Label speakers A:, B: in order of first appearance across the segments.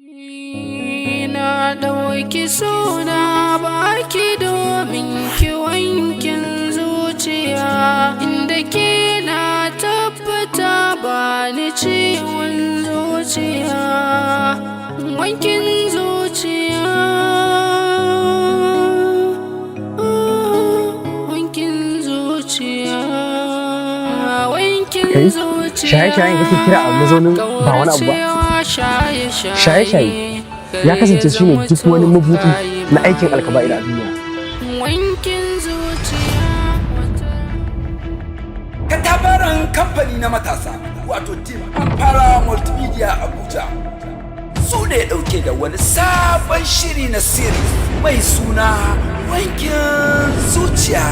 A: Na ɗauki suna baki domin ki wankin zuciya, inda ke na tabbata ba ni ciwon zuciya, wankin zuciya, wankin zuciya, wankin
B: Kai,
A: zuciya.
B: Shaye-shayen kake kira a mazaunin ba wani abu ba. Shaye-shaye ya kasance shine duk wani mabuɗi na aikin alkaba'ir a duniya.
A: Wankin zuciya.
C: Katafaren kamfani na matasa, wato Team Amfara Multimedia Abuja, su ne dauke da wani sabon shiri na series mai suna Wankin Zuciya.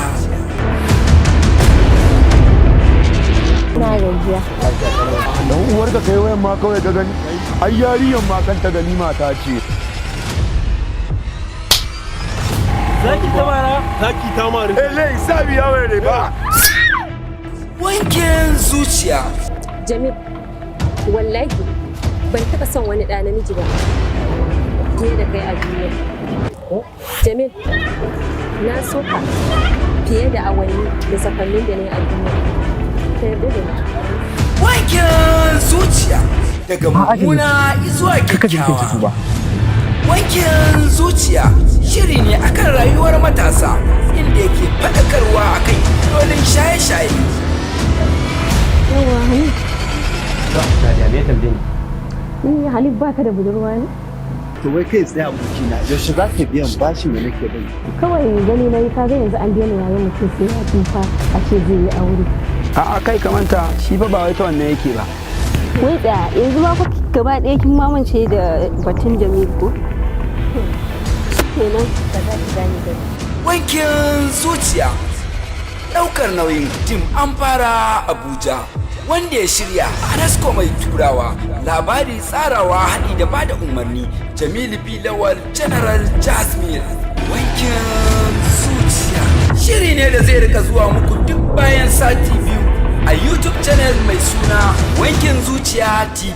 D: Na gajiya.
E: Dan uwarka, kai wayan ma kawai ka gani, ai yariyan ma kanta gani mata ce.
F: Zaki ta mara? Zaki ta mara.
E: Ele sabi ya were ba.
C: Wankin Zuciya.
D: Jamil, wallahi ban taɓa son wani ɗa namiji ba fiye da kai a duniya. Jamil, na so ka fiye da awanni da sakannin da na yi a duniya. Ka yarda da ni.
C: Wankin Zuciya, daga
B: A'a, Jamil.
C: mummuna zuwa
B: Kaka jinkirta
C: kyakkyawa.
B: tuba.
C: Wankin Zuciya shiri ne akan rayuwar matasa, inda yake faɗakarwa akan illolin shaye-shaye.
D: Yawwa, Hanif.
B: Nadia, me ya tambaye ni?
D: Ni Hanif, baka da budurwa ne?
G: To wai kai tsaye, abokina, yaushe za ka biyan bashin da nake bai?
D: Kawai gani na yi kaga yanzu an daina yayin mutum sai ya tsufa a ce zai yi aure.
H: A'a kai, ka manta shi fa, ba wai ta wannan yake ba.
I: Wai tsaya, yanzu ba ku gaba ɗaya kin mamance da batun Jamil ko? Kenan.
D: Ba za ki gane ba.
C: Wankin Zuciya, ɗaukar nauyin Team Amfara Abuja, wanda ya shirya Anasko Mai Turawa, labari tsarawa haɗi da bada umarni Jamilu B Lawal, General Jasmine. Wankin Zuciya shiri ne da zai rika zuwa muku duk bayan sati 2 a YouTube channel mai suna Wankin Zuciya TV.